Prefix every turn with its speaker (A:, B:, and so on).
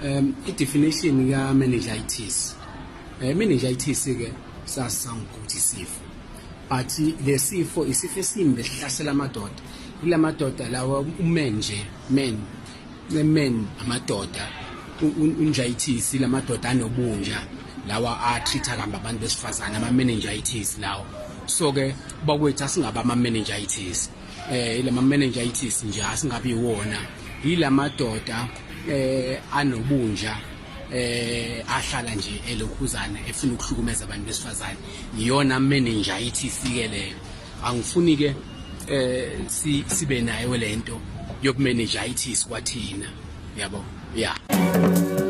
A: I-definition ka meningitis. Meningitis ke sasangukuthi isifo. But lesifo isifo esimbi esihlasela amadoda. Ilamadoda lawa umen nje, men. Men amadoda. Unjaitis ilamadoda anobunja lawa a treat-a kambi abantu besifazane ama meningitis lawo. So ke bakwethu asingaba ama meningitis. Ilama meningitis nje asingabi iwona. Ilamadoda anobunja ahlala nje elokhuzana efuna ukuhlukumeza abantu besifazane. Iyona meningitis ke leyo. Angifuni ke sibe nayo lento yokumeningitis kwathina, yabo, yeah.